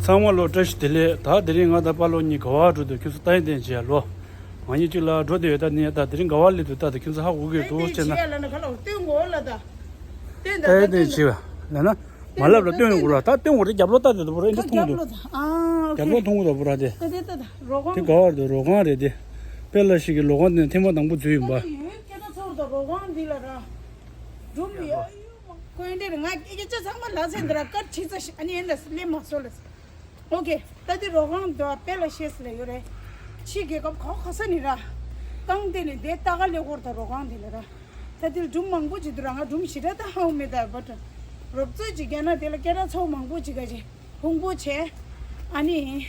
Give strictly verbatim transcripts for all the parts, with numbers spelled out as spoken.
ཚང་མ་ལོ་བཀྲ་ཤིས་བདེ་ལེགས། ད་དེ་རིང་ང་དང་པཱ་ལོ་གཉིས་ག་བར་འགྲོ་འདུག་ཁྱོད་ཚོ་ལྟ་ཡིན་ཏན་བྱས་ལོ། ང་གཉིས་གཅིག་ལ་འགྲོ་བསྡད་ཡོད། ད་ནི་ད་དེ་རིང་ག་བར་སླེབས་འདུག་ད་ད་ཁྱོད་ཚོ་ཧ་གོ་གི་འདུག་བྱས་ན། ལ་ན་ག་ལ་སྟོན་གོ་ལ་ད། སྟོན་ད་ལྟ་ཡིན་ཏན་བྱས་པ་ལ་ན། མ་ལབ་ལ་སྟོན་གོ་ལ་ད་སྟོན་གོ་རེད། རྒྱབ་ལོག་ལྟ་དེ་ད་བུ་ར་ཨེ་འདྲ་མཐོང་གི་འདུག་རྒྱབ་ལོག་ཨ་རྒྱབ་ལོག་མཐོང་གི་འདུག་བུ་ར་དེ། ད་དེ་ད་ད་རོ་དེ་ག་བར་འདུག་རོ་ཁང་རེད་དེ། པེ་ལ་ཞིག་གི་རོ་ཁང་དེ་ནས་ཐེངས་མ་དང་པོ་འཛུལ་ཡིན་པ། ཡོད་སྐད་ཆ་ཚོར་དང་རོ་ཁང་འདི་ལ་ར། སྒྲུབ་ཡོད། ཁོས་འདིར་ང་སྐད་ཆ་ཚང་མ་ལ་ཟེར་འདི་ར་སྐད་ཆ་ཚ་ཞིག་ཨ་ནི་ཨེ་འདྲ་སླེབས་མ་སོང་ལ། ཨོ་ཀེ། ད་འདི་རོ་ཁང་འདི་པེ་ལ་ཤེས་ལ་ཡོད་རེད། ཕྱི་རྒྱལ་ཁབ་ག་ག་ས་ནི་ར། རྐང་དེ་ནི་དེ་ལྟ་ག་ལེ་ཧོར་དང་རོ་ཁང་འདི་ལ་ར། ད་འདིར་སྒྲུབ་མང་པོ་ཅིག་འདུག་ར། ང་སྒྲུབ་ཞེ་དྲག་ལྟ་ཧ་གོ་མེད་ད་བ་ད། རོབ་ཚོད་ཅིག་རྒྱག་ན་དེ་ལ་སྐད་གྲགས་ཚོགས་མང་པོ་ཅིག་ག་ཅིག་ཕུང་པོ་བྱས། ཨ་ནི།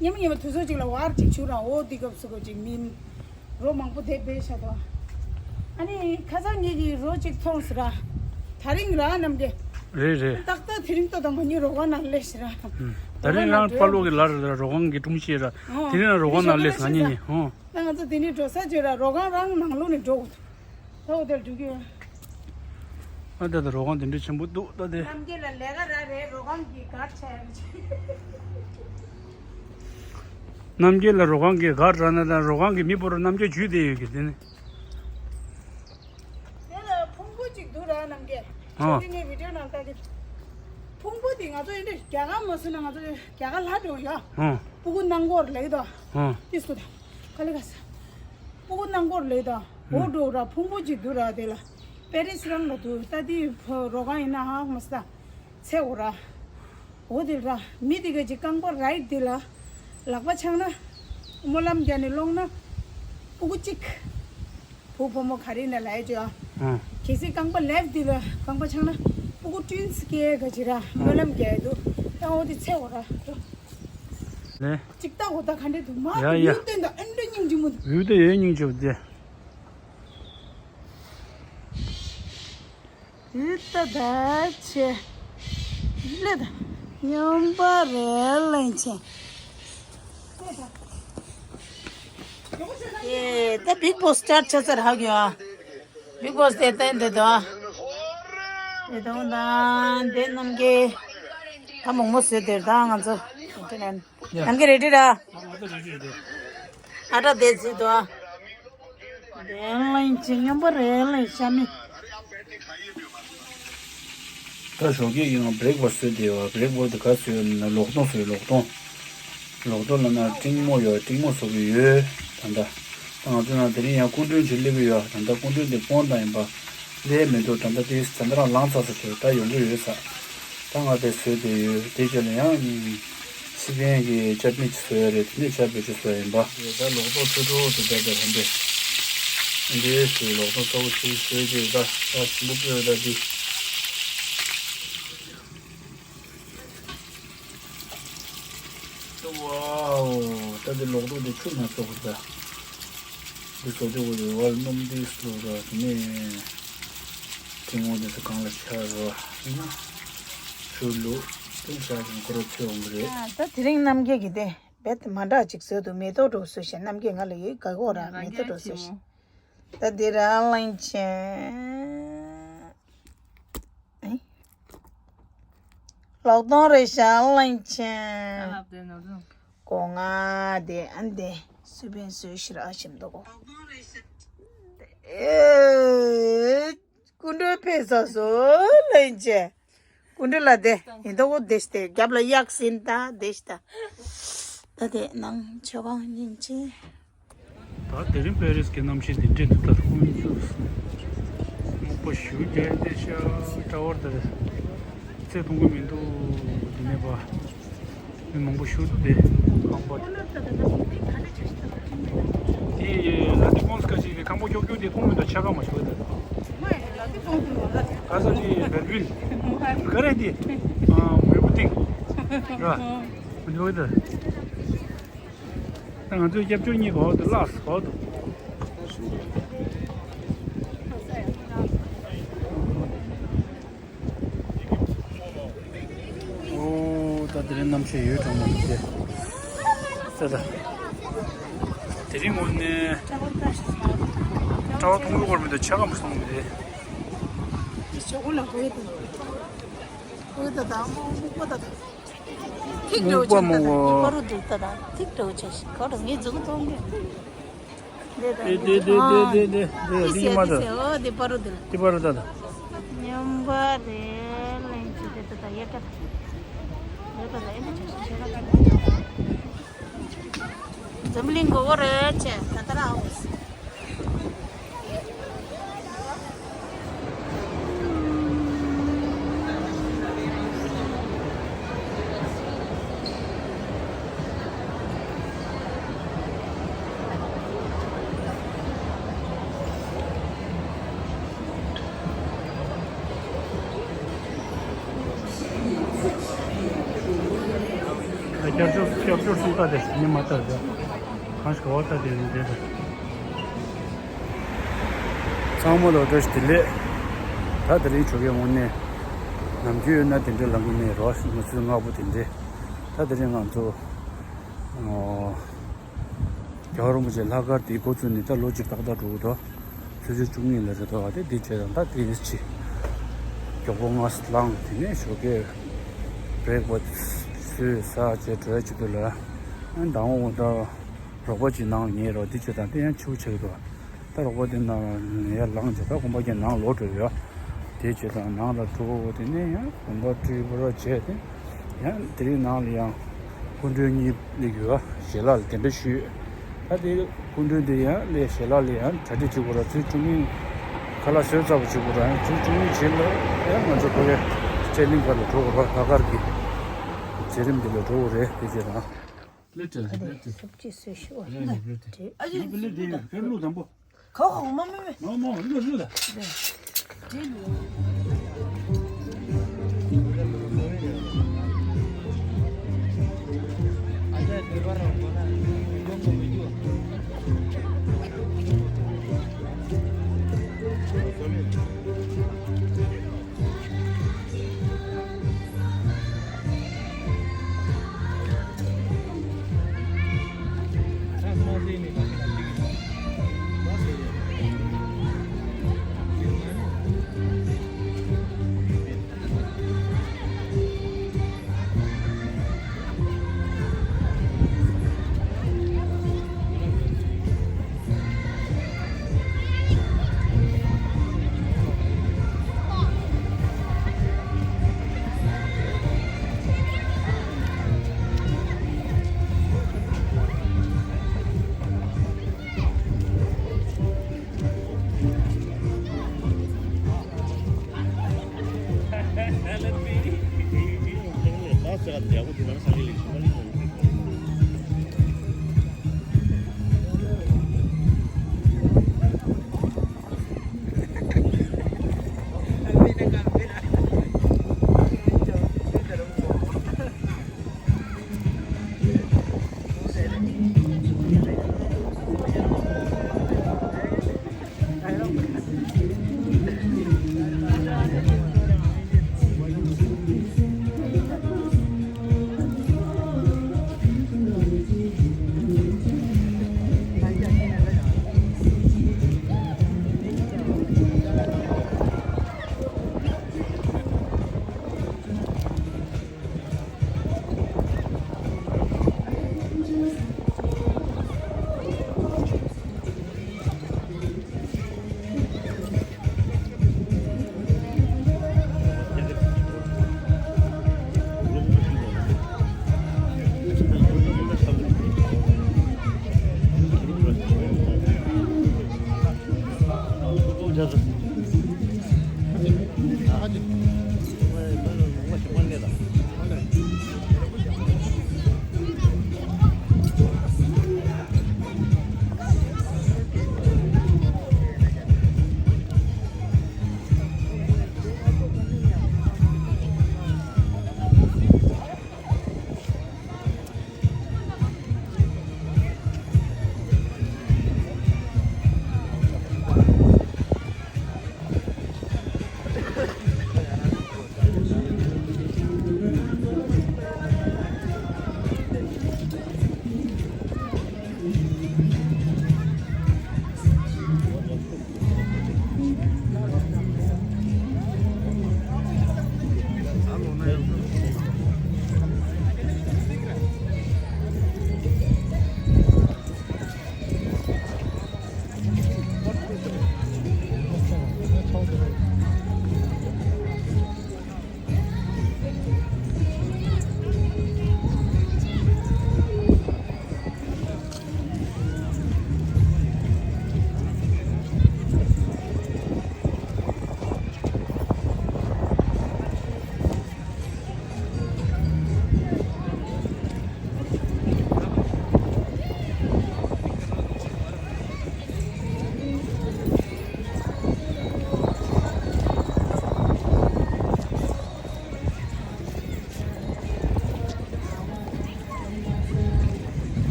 ཉི་མ་ཉི་མ་དུས་ཚོད་ཅིག་ལ་བར་ཅིག་བྱུག་ར་འོ་འདི་སྐབས་སུ་གོ་ཅིག་མིན། རོ་མང་པོ་དེ་སྦས་ཤ་དོ། ཨ་ནི་ཁ་སང་ངེད་ཀྱིས་རོ་ཅིག་མཐོང་ཟེར་ར། ད་རིང་ར་རྣམ་རྒྱལ། རེད་རེད། ཏག་ཏག་དེ་རིང་ཏོ་དང་ང་གཉིས་རོ་ཁང་ནང་སླེབས་ཟེར་ར། ཨུམ། ད་རིང་རང་པཱ་ལོ་གི་ལར་རོ་ཁང་གི་སྒྲུབ་བྱེད་ར། ཨོ། དེ་རིང་རང་རོ་ཁང་ནང་སླེབས་ཟེར་ང་གཉིས་གཉིས་ཧོ། ད་ང་ཚོ་དེ་ནས་འགྲོ་ས་བརྗོད་ར་རོ་ཁང་རང་ནང་ལོགས་ནས་འགྲོ་དགོས་འདུག་ད་འོ་དེར་འགྲོ་གི་ཡོད། ཨ་ད་ད་རོ་ཁང་དེ་འདྲ་ཆེན་པོ་འདུག་ད་དེ། རྣམ་རྒྱལ་ལ་ལས་ཀ་ར་རེད། རོ་ཁང་གི་སྒར་ཆ་ཡ་རེད། རྣམ་རྒྱལ་ལ་རོ་ཁང་གི་སྒར་ར་ན་ད་རོ་ཁང་གི་མི་པོ་ར་རྣམ་རྒྱལ་ཇུས་དེ་ཡོད་གི་དེ་ནི། དེ་ལ་ཕུང་པོ་གཅིག་འདུག་ར་རྣམ་རྒྱལ། ཨ། ཁྱོད་དེ་ངའི་བི་ཌིའོ་ནང་ལྟ་གི། ཕུང་པོ་དེ་ང་ཚོ་ཡིན་འདྲ་རྒྱ་གར་མ་སུ་ན་ང་ཚོ་རྒྱ་གར་ལྷ་འགྲོ་ཡ། ཨ། ཕུ་གུ་ནང་སྐོར་ལེགས་དོ། ཨ། ཏི་སུ་ད། ཁ་ལི་ག་ས། ཕུ་གུ་ནང་སྐོར་ལེགས་དོ། འོ་འགྲོ་ར་ཕུང་པོ་གཅིག་འདུག་ར་དེ་ལ། པེ་རི་སི་རང་ལ་འདུག་ད་དེ་རོ་ཁང་ཡིན་ན་ཧ་མ་ས། ཚེ་འོ་ར། འོ་དེ་ར་མི་དེ་ག་ཅིག་རྐང་པ་རའིཊ་དེ་ལ། ལག་པ་འཆང་ན། སྨོན་ལམ་རྒྱག་ནས་སློང་ན། ཕྲུ་གུ་གཅིག་བུ་བུ་མོ་ག་རེ་ན་ལ་ཡ་ཅོ་ཨ། ཨ། གལ་སྲིད་རྐང་པ་ལེཕ་དེ་ལ་རྐང་པ་འཆང་ན། ཕྲུ་གུ་ཊུ་ཝིན་སི་སྐྱེ་ག་ཅིག་ར་སྨོན་ལམ་རྒྱག་ཡ་འདུག་ད་འོ་དེ་ཚེ་འོ་ར་ཅོ། ལེ། གཅིག་ལྟ་འོ་ད་ག་འདྲ་འདུག་མ། ཡ་ཡ། ཡུལ་སྟོན་ད་ཨེ་འདྲ་སྙིང་རྗེ་མོ་འདུག་ཡུལ་ད་ཡ་སྙིང་རྗེ་པོ་དེ། ཡུལ་ད་ད་ཆེ། ལེ་ད། ཡོང་པ་རེ་ལེན་ཆེ། ཨེ་ད་བིག་བོ་སི་སི་ཊར་ཆ་ཚར་ཧ་གི་ཨ། བིག་བོ་སི་དེ་ད་འདི་དོ། དེ་དོ་ད་འདི་རྣམ་རྒྱལ། ད་མོག་མོག་བཟོས་དེར་ད་ང་ཚོ། རྣམ་རྒྱལ་རེ་ཌི་ར། ཨ་ད་དེ་ཟིག་དོ། རེ་ལེན་ཆེ་སྙོམས་པོ་རེ་ལེན་ཤ་མི། ད་ཞོགས་ཀས་ཀྱི་ང་བྷི་རེག་ཕ་སི་བཟོས་བསྡད་ཡོད། བྷི་རེག་ཕ་སི་དེ་ག་བཟོས་ཡོད་ན་ལོག་གཏོང་བཟོས་ཡོད། ལོག་གཏོང་། ལོག་གཏོང་ལ་ན་ཀྲིང་མོ་ཡོད། ཀྲིང་མོ་བཟོ་གི་ཡོད་ད་ལྟ། ད་ང་ཚོ་ནང་དེ་རིང་ཡང་སྐུ་མགྲོན་ཅིག་སླེབས་ཀྱི་ཡོད། ད་ལྟ་སྐུ་མགྲོན་དེ་ཕོན་དང་ཡིན་པ། སླེབས་མི་འདུག་ད་ལྟ་དེ་ད་ལྟ་རང་ལངས་ཚར་ས་ཆེ་ད་ཡོང་གི་ཡོད་ས། ད་ང་དེ་བཟོས་བསྡད་ཡོད། དེ་རྗེས་ལ་ཡང་སི་པན་གྱི་ཅཊ་ནི་ཅིག་བཟོ་ཡ་རེད། དེ་ནས་ཆར་པ་ཅིག་བཟོ་ཡ་ཡིན་པ། ད་ལོག་གཏོང་ཚོད་འཕྲོ་དེ་ད་ད་ཧན་པས། འདི་སུ་ལོག་གཏོང་གཙོ་བོ་ཞིག་བཟོས་ཏེ་ད་ད་སུ་བོ་ད་འདི། ཝའོ། ད་འདི་ལོག་གཏོང་དེ་ཆུ་མ་ཚོགས་ད། འདི་ཚོ་དེ་འོ་རེད་བ། སྣུམ་འདི་སུ་ར་དེ་ནས་ཐིང་འོ་འདི་ཚོ་གང་ལ་ཆ་ར་ཡིན་ན་ཆུ་བླུག་དེ་ཤ་ཞིང་ཁོ་ར་ཚོས་འོང་གི་རེད། ད་དེ་རིང་རྣམ་རྒྱལ་གྱི་དེ་རྦད་མ་འདྲ་ཅིག་བཟོས་འདུག་མེ་ཏོག་འདྲ་བོ་བཟོས་ཤག་རྣམ་རྒྱལ་ང་ལ་ཡོད་དགའ་གོ་ར་མེ་ཏོག་འདྲ་བོ་བཟོས་ཤག་ད་འདི་ར་ལེན་ཆེ། ཨེ། ལོག་གཏོང་རེད་ཤག་ལེན་ཆེ། ཨ་ལབ་དེ་ནོར་ལུང་། སྒོ་ང་དེ་ཨ་འདི་སུ་བན་སུ་ཤི་ར་ཨ་ཤིམ་དོ་གོ། ཨེ། སྐུ་མགྲོན་ཕེབས་ཚར་སོང་ལེན་ཆེ། སྐུ་མགྲོན་ལ་དེ་ཡིན་དོ་གོ་དེ་ཤི་དེ་རྒྱབ་ལ་གཡག་ཟིན་ད་དེ་ཤི་ད། ད་དེ་ནང་ཆོས་ཁང་སྙིང་རྗེ། ད་དེ་རིང་པེ་རིས་ཀྱི་གནམ་གཤིས་འདི་འདྲས་འདུག་ད་ཁོང་ཚོས་མོག་པ་ཞུ་རྒྱག་བསྡད་ཤག་ཊ་ཝར་དེར་རྩེ་མཐོང་གི་མི་འདུག་དེ་ནས་པ་མི་མང་པོ་ཞུ་འདུག་དེ་ཁང་པ་དེ་ལ་དེ་ཀོང་སི་ཀ་ཅིག་གི་ཁང་པ་ཀྱོག་ཀྱོག་དེ་མཐོང་མི་འདུག་ཆ་ག་མ་ཞུ་ད་ག་ས་ཅིག་བེར་བིལ་ག་རེ་དེ་མོས་པོ་ཏིང་ར་མི་འདུག་ད། ང་ཚོའི་སྐྱབས་བཅོལ་གཉིས་གོ་དུ་ལགས་གོ་དུ། ཨོ་ད་དེ་རིང་གནམ་གཤིས་ཡོད་གྲང་མོ་འདུག་སྟེ། ད་ད། དེ་རིང་ངོ་ནས་གྲྭ་བ་མཐོང་གི་སྐོར་མི་འདུག་ཆ་ག་མི་སོང་མི་རེད། ཞོགས་ལ་གོ་ཡི་དུ། གོ་ཡི་དུ་ད་མོ་མོ་གོ་ད་ད། ཐིག་འགྲོ་ཆེ་ད་ད་པ་རུ་འདུག་ད་ད་ཐིག་འགྲོ་ཆེ་ཤི་ཁོ་རང་ངའི་མཛུག་གཏོང་གི། འདི་ད་འདི་འདི་འདི་འདི་འདི་འདི་འདི་ཡི་མ་ད། འདི་པ་རུ་འདུག་ལ། འདི་པ་རུ་ད་ད། ཉམས་པ་རེད་ལན་ཅི་དེ་ད་ད་ཡེ་ཀ་ད། ཡེ་ཀ་ད་ཡེ་ཀ་ཆེ་ཤི་ཆེ་ལ། འཛམ་གླིང་མགོ་བོ་རེད་ཆེ་ད་ད་ར་ཨོ། སྐྱབས་མཆོག་སྐྱབས་མཆོག་གསུང་ཁ་དེ་ཉི་མ་ལྟར་དུ་གང་ཞིག་ག་བ་ལྟ་དེ་ནི་བསྡད་དོ། ཚང་མ་ལ་བཀྲ་ཤིས་བདེ་ལེགས། ད་དེ་རིང་ཆོ་གའི་དངོས་གནས་ནམ་རྒྱུན་ཡོད་ན་དེ་འདྲའི་ལངས་ཀྱི་མེད་རོ། ང་ཚོའི་སྔ་པོ་དེ་འདྲའི། ད་དེ་རིང་ང་ཚོ་ཨོ། རྒྱལ་བ་རིན་པོ་ཆེ་ལྷག་དཀར་དེའི་འགོ་བཙུགས་ནས་ད་ལོ་གཅིག་ཏག་ཏག་འགྲོ་གི་འདུག་ཚེས་བཅུ་གཉིས་ལ་རེད་འདུག་ཨ་དེ་འདི་བྱས་དང་ད་དེ་ཡིན་ཅི། མགྱོགས་པོ་སྔ་ས་ལངས། དེ་ནས་ཞོགས་ཀས་བྷི་རེག་ཕ་སི་ཊི་གསོལ་ཟ་བྱས་འགྲོ་ཡ་ཅིག་འདུག་ལ། ཨ་མདང་དགོང་ད་རོགས་པ་ཅིག་ནང་ཉལ་རོགས་འདི་བྱས་དང་དེ་ཡང་ཕྱི་པོ་ཆགས་ཀྱི་འདུག་ད་རོགས་པ་དེ་ནང་ལ་ཡར་ལངས་བྱས་ད་དགོན་པ་རྒྱབ་ནང་ལོག་འགྲོ་ཡོད། དེ་བྱས་དང་ནང་ལ་འགྲོ། དེ་ནས་ཡང་དགོན་པ་སྒྲིག་པར་བྱས་ཏེ་ཡང་དེ་རིང་ནང་ལ་ཡང་སྐུ་མགྲོན་གཉིས་སླེབས་ཡོད། ཞལ་ལག་ལ་གདན་འདྲེན་ཞུས། ད་དེ་སྐུ་མགྲོན་དེ་ཡང་སླེབས་ཞལ་ལག་ལ་ཡང་གྲ་སྒྲིག་བྱེད་དགོས་ར། ཚེས་བཅུ་གཉིས་ཁ་ལག་བཟོས་ཚར་བ་བྱེད་དགོས་ར། ཡང་ཚེས་བཅུ་གཉིས་རྗེས་ལ་ཡང་ང་ཚོ་ཁོ་རེ་སྤྲེལ་གླིང་སྒར་ལ་འགྲོ་དགོས་ར། ལྷག་དཀར་གྱི་མཛད་རིམ་དེ་ལ་འགྲོ་དགོས་རེད། དེ་བྱས་དང་། ལེ་ཏྲ་ལེ་ཏྲ། སུབ་ཅི་སུ་ཤོ་ལེ་ལེ་ལེ་ཏྲ། ཨ་ཅེ་ལེ་ལེ་ཏྲ་ཡ་ཁེར་ལུ་དང་པོ། ཁོ་ཧོ་མ་མེ་མེ། མ་མ་ལུ་ལུ་ད། ལེ་ཏྲ་ལུ། ཨ་ཅེ་དེ་བར་རང་གོ་ན་ཡོང་གོ་མི་འདུག་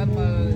མ།